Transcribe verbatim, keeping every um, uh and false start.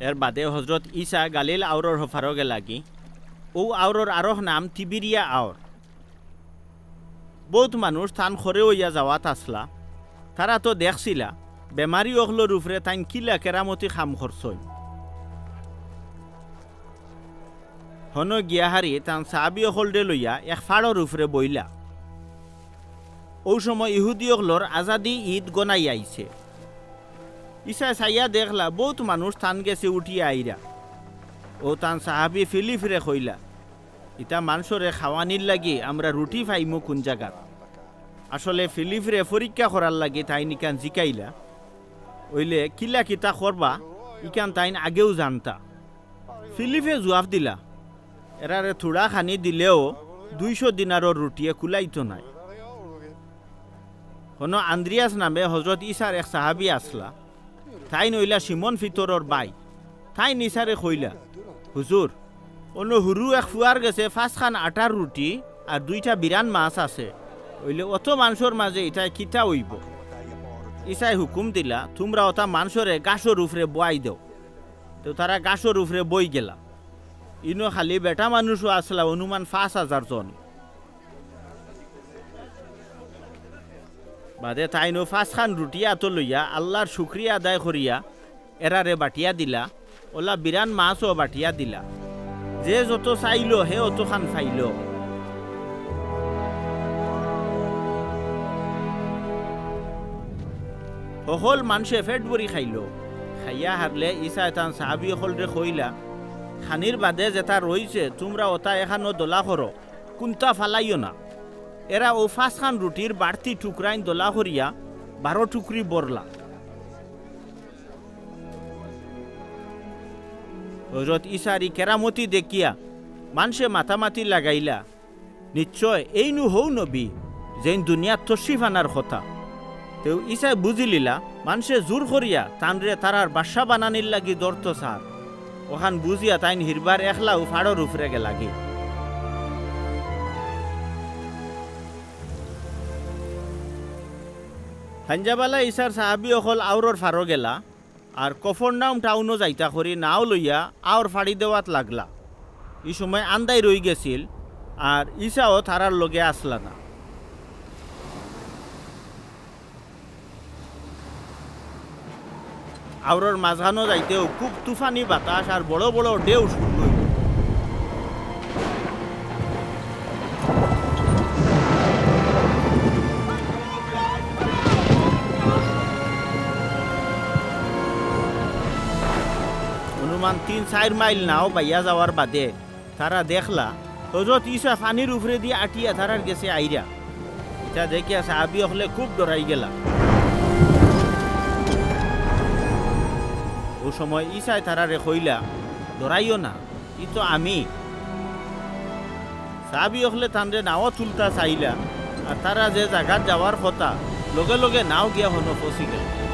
এর বাদে হজরত ইছা গালিল আওরর হফারো গেলাগি। অউ আওরর আরক নাম তিবিরিয়া আওর। বউত মানুষ তান খরে অইয়া যাওয়াত আছলা। তারা তো দেখছিলা, বেমারি অকলর উপরে তাইন কিলা কেরামতি কাম করছইন। হনো গিয়া হারি তান সাহাবি অকলরে লইয়া এক ফাড়র উপরে বইলা। অউ সময় ইহুদি অকলর আজাদি ইদ গনাই আইছে। ইছায় চাইয়া দেখলা, বউত মানুষ তান গেছে উঠিয়া আইরা। অউ তান সাহাবি ফিলিপরে কইলা, "ইতা মানষরে খাওয়ানির লাগি আমরা রুটি পাইমু কুন জাগাত?" আসলে ফিলিপরে পরীক্ষা করার লাগি তাইন ইখান জিকাইলা। অইলে কিলা কিতা করবা, ইখান তাইন আগেউ জানতা। ফিলিপে জুয়াপ দিলা, "এরারে থুড়া খানি দিলেও দুইশো দিনারর রুটিয়ে কুলাইতো নায়।" হনো আন্দ্রিয়াস নামে হজরত ইছার এক সাহাবি আছলা। তাইন অইলা শিমন পিতরর ভাই। তাইন ইছারে কইলা, "হুজুর, অনো হুরু এক ফুয়ার গেছে পাঁচখান আটার রুটি আর দুইটা বিরান মাছ আছে। অইলে অত মানষর মাঝে ইতায় কিতা অইবো?" ইছায় হুকুম দিলা, "তুমরা অতা মানষরে গাছর উপরে বওয়াই দেও।" তেউ তারা গাছর উপরে বই গেলা। ইনো খালি বেটা মানুষও আছলা, অনুমান পাঁচ হাজার জন। বাদে তাইন অউ পাঁচখান রুটি আতো লইয়া আল্লার শুকরিয়া আদায় করিয়া এরারে বাটিয়া দিলা, অলা বিরান মাছও বাটিয়া দিলা। যে যত চাইলো, হে অতখান পাইলো। হকল মানষে পেট ভরি খাইলো। খাইয়া হারলে ইছায় তান সাহাবি অকলরে কইলা, "খানির বাদে যেতা রইছে, তুমরা অতা এখানো দলা করো, কুন্তা ফালাইও না।" এরা অউ পাঁচখান রুটির বাড়তি টুকরাইন দলা করিয়া বারো টুকরি ভরলা। হজরত ইছার ই কেরামতি দেখিয়া মানষে মাতামাতি লাগাইলা, "নিশ্চয় এইনু হউ নবী, যেইন দুনিয়াত তশরিফ আনার কথা।" তেউ ইছায় বুঝিলিলা, মানষে জুর করিয়া তানরে তারার বাদশা বানানির লাগি ধরতো চার। অখান বুঝিয়া তাইন হিরবার একলাউ ফাড়র উপরে গেলাগি। হাঞ্জাবালা ইছার সাহাবি অকল আওরর ফাড়ো গেলা, আর কফরনাউম টাউনো যাইতা করি নাও লইয়া আওর ফাড়ি দেওয়াত লাগলা। ই সময় আন্দাইর অইগেছিল, আর ইছাও তারার লগে আছলা না। আওরর মাঝখানো যাইতেউ খুব তুফানি বাতাস আর বড় বড় ঢেউ শুরু অইল। অনুমান তিন চাইর মাইল নাও বাইয়া যাওয়ার বাদে তারা দেখলা, হজরত ইছা পানির উপরেদি আটিয়া তারার গেছে আইরা। ইতা দেখিয়া সাহাবি অকলে খুব ডরাই গেলা। অউ সময় ইছায় তারারে কইলা, "ডরাইও না, ই তো আমি।" সাহাবি অকলে তানরে নাও তুলতা চাইলা, আর তারা যে জাগাত যাওয়ার কথা, লগে লগে নাও গিয়া হনো ফসি গেল।